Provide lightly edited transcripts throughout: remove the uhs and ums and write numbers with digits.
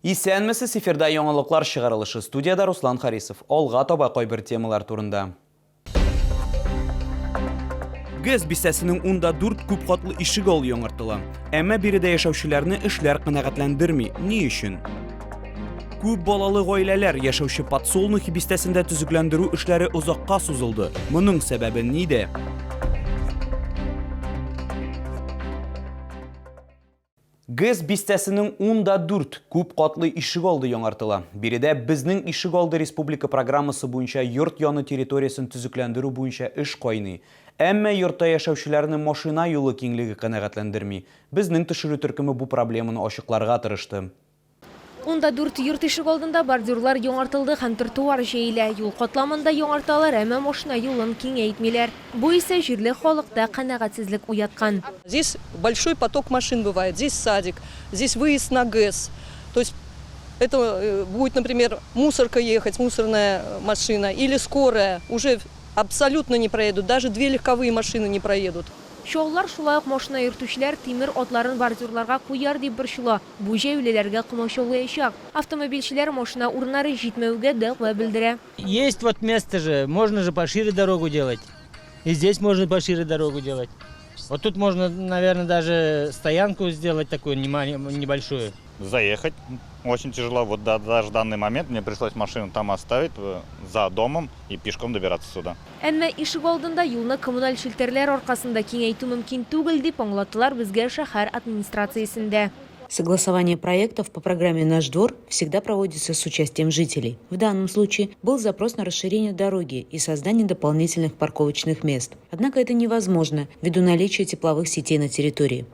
Исәнмесез, эфирда яңалыклар чыгарылышы. Студиядә Руслан Харисов. Алга таба кайбер темалар турында. ГЭС бистәсенең 14 күп катлы ишек алды яңартыла. Әмма биредә яшәүчеләрне эшләр канәгатьләндерми. Ни өчен? Күп балалы гаиләләр яшәүче Подсолнухи бистәсендә төзекләндерү эшләре озакка сузылды. Моның сәбәбе нидә? ГЭС бистәсенең 14 күп катлы ишегалды яңартыла. Биредә Безнең ишегалды республика программасы буенча йорт яны территориясен төзекләндерү буенча эш кайный. Әмма йортта яшәүчеләрне машина юлы киңлеге канәгатьләндерми. Безнең төшерү төркеме бу проблеманы ачыкларга тырышты. Унда дүрт йорт ишегалдында бордюрлар яңартылды һәм тротуар җәелә. Юл катламын да яңарталар, әмма машина юлын киңәйтмиләр. Бу исә җирле халыкта канәгатьсезлек уяткан. Здесь большой поток машин бывает, здесь садик, здесь выезд на ГЭС. То есть это будет, например, мусорка ехать, мусорная машина или скорая, уже абсолютно не проедут, даже две легковые машины не проедут. Чаллылар шулай ук машина йөртүчеләр тимер атларын бордюрларга куяр дип борчыла. Бу җәяүлеләргә комачаулаячак. Автомобильчеләр машина урыннары җитмәүгә дәгъва белдерә. Есть вот место же, можно же пошире дорогу делать. И здесь можно пошире дорогу делать. Вот тут можно, наверное, даже стоянку сделать такую небольшую. Заехать очень тяжело. Вот даже в данный момент мне пришлось машину там оставить, за домом, и пешком добираться сюда. Әмма ишегалдында юлны коммуналь челтәрләр аркасында киңәйтү мөмкин түгел, дип аңлаттылар безгә шәһәр администрациясендә. Согласование проектов по программе «Наш двор» всегда проводится с участием жителей. В данном случае был запрос на расширение дороги и создание дополнительных парковочных мест. Однако это невозможно ввиду наличия тепловых сетей на территории.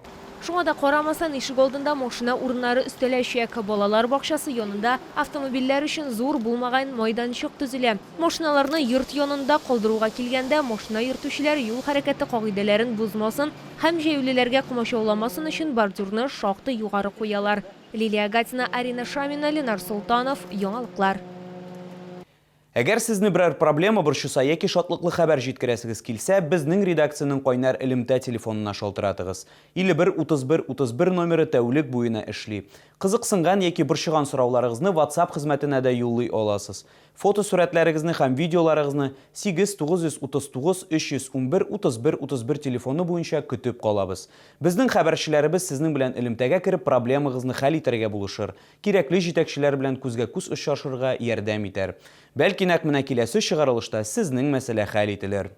Шуңа да карамастан, ишегалдында машина урыннары өстәләчәк. Балалар бакчасы янында автомобильләр өчен зур булмаган майданчык төзелә. Машиналарны йорт янында калдыруга килгәндә, машина йөртүчеләр юл хәрәкәте кагыйдәләрен бозмасын һәм җәяүлеләргә комачауламасын өчен бордюрны шактый югары куялар. Лилия Гатина, Арина Шамина, Ленар Солтанов, Яңалыклар. Әгәр сезне берәр проблема борчыса яки шатлыклы хәбәр җиткерәсегез килсә, безнең редакциянең кайнар элемтә телефонына шалтыратыгыз. 51 31 31 номеры тәүлек буена эшли. Кызыксынган яки борчыган сорауларыгызны WhatsApp хезмәтенә дә юллый аласыз. Фотосурәтләрегезне һәм видеоларыгызны 8 939 311 31 31 телефоны буенча көтеп калабыз. Безнең хәбәрчеләребез сезнең белән элемтәгә кереп проблемагызны хәл итәргә булышыр. Кирәкле җитәкчеләр белән күзгә-күз очрашырга ярдәм итәр. Бәлки нәкъ менә киләсе чыгарылышта сезнең мәсьәлә хәл ителер.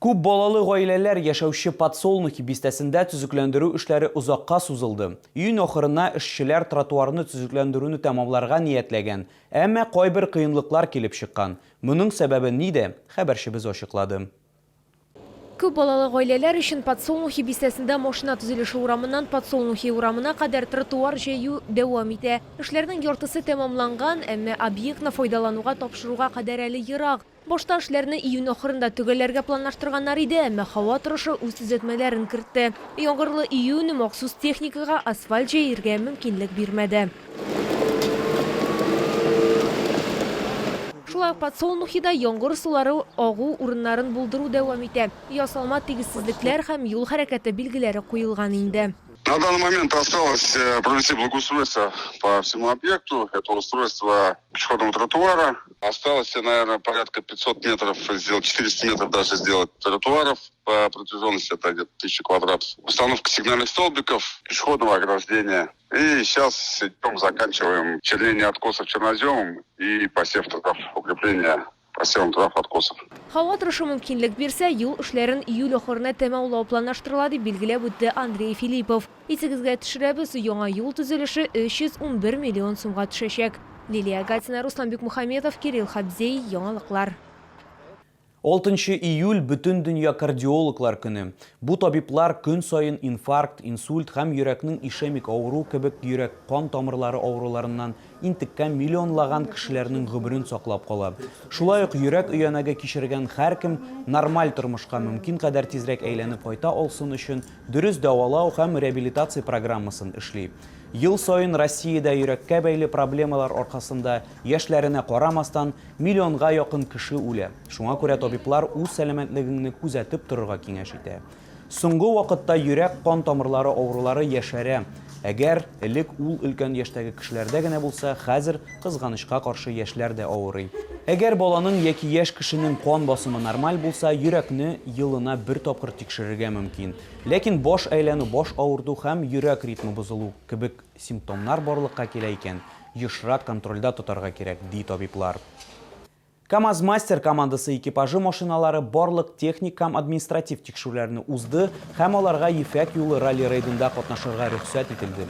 Күп балалы гаиләләр яшәүче Подсолнухи бистәсендә төзекләндерү эшләре озакка сузылды. Июнь ахырына эшчеләр тротуарны төзекләндерүне тәмамларга ниятләгән, әмма кайбер кыенлыклар килеп чыккан. Моның сәбәбе нидә, хәбәрчебез ачыклады. Күп балалы гаиләләр өчен Подсолнухи бистәсендә машина төзелеше урамыннан Подсолнухи урамына кадәр тротуар җәю дәвам итә. Эшләрнең яртысы тәмамланган, әмма объектны файдалануга тапшыруга кадәр әле ерак. Башта эшләрне июнь ахырында төгәлләргә планлаштырганнар иде, әмма һава торышы үз төзәтмәләрен кертте. Яңгырлы июнь махсус техникага асфальт җәергә мөмкинлек бирмәде. Шулай ук Подсолнухида яңгыр сулары агу урыннарын булдыру дәвам итә. Ясалма тигезсезлекләр һәм юл хәрәкәте билгеләре куелган инде. На данный момент осталось э, провести благоустройство по всему объекту. Это устройство пешеходного тротуара. Осталось, наверное, порядка 500 метров сделать, 400 метров даже сделать тротуаров по протяженности, это где-то 1000 квадратов. Установка сигнальных столбиков, пешеходного ограждения. И сейчас идем, заканчиваем чернение откосов черноземом и посев трав, укрепление посевом трав откосов. Һава торышы мөмкинлек бирсә, юл эшләрен июль ахырына тәмамлау планлаштырыла, дип билгеләп үтте Андрей Филиппов. Исегезгә төшерәбез, яңа юл төзелеше 311 миллион сумга төшәчәк. Лилия Гатина, Руслан Бикмухаметов, Кирилл Хабзей, Яңалыклар. Алтынчы июль, Бөтендөнья кардиологлар көне. Бу табиблар көн саен инфаркт, инсульт һәм йөрәкнең ишемик авыру кебек йөрәк-кан тамырлары авыруларыннан интеккән миллионлаган кешеләрнең гомерен саклап кала. Шулай ук йөрәк өянәге кичергән һәркем нормаль тормышка мөмкин кадәр тизрәк әйләнеп кайта алсын өчен дөрес дәвалау һәм реабилитация программасын эшли. Ел саен Россиядә йөрәккә бәйле проблемалар аркасында, яшьләренә карамастан, Миллионга якын кеше үлә. Шуңа күрә табиблар үз сәламәтлегеңне күзәтеп торырга киңәш итә. Соңгы вакытта йөрәк-кан тамырлары авырулары яшәрә. Әгәр элек ул өлкән яшьтәге кешеләрдә генә булса, хәзер, кызганычка каршы, яшьләр дә авырый. Әгәр баланың яки яшь кешенең кан басымы нормаль булса, йөрәкне елына бер тапкыр тикшерергә мөмкин. Ләкин баш әйләнү, баш авырту һәм йөрәк ритмы бозылу кебек симптомнар барлыкка килә икән, ешрак контрольдә тотарга кирәк, ди табиблар. КАМАЗ-Мастер командасы экипажы машиналары барлык техник һәм административ тикшерүләрне узды һәм аларга Ефәк юлы ралли-рейдында катнашырга рөхсәт ителде.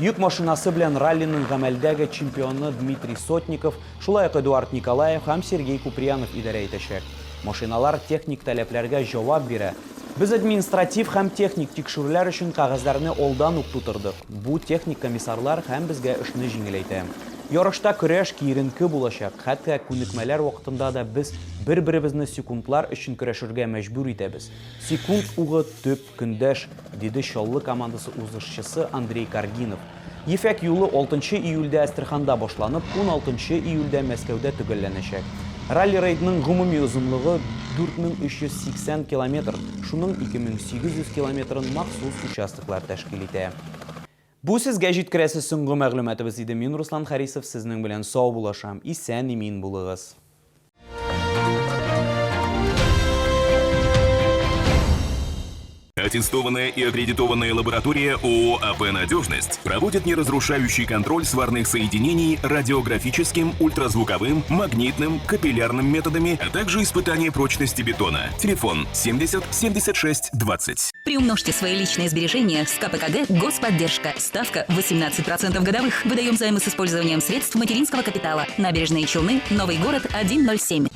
Йөк машинасы белән раллиның гамәлдәге чемпионы Дмитрий Сотников, шулай ук Эдуард Николаев һәм Сергей Куприянов идарә итәчәк. Машиналар техник таләпләргә җавап бирә. Без административ һәм техник тикшерүләр өчен кәгазьләрне алдан ук тутырдык. Бу техник комиссарлар һәм безгә эшне җиңеләйтә. Ярышта көрәш киеренке булачак, хәтта күнекмәләр вакытында да без бер-беребезне секундлар өчен көрәшергә мәҗбүр итәбез. Секунд угы, төп көндәш, диде Чаллы командасы узышчысы Андрей Каргинов. Ефәк юлы алтынчы июльдә Әстерханда башланып, уналтынчы июльдә Мәскәүдә төгәлләнәчәк. Ралли-рейдның гомуми озынлыгы, 4380 километр, шуның 2800 километрын махсус участоклар тәшкил итә. Бу сезгә җиткерәсе соңгы мәгълүматыбыз иде. Мин, Руслан Харисов, сезнең белән саубуллашам. Исән-имин булыгыз! Аттестованная и аккредитованная лаборатория ООО «АП Надежность» проводит неразрушающий контроль сварных соединений радиографическим, ультразвуковым, магнитным, капиллярным методами, а также испытание прочности бетона. Телефон 70 76 20. Приумножьте свои личные сбережения с КПКГ «Господдержка». Ставка 18% годовых. Выдаем займы с использованием средств материнского капитала. Набережные Челны, Новый город, 107.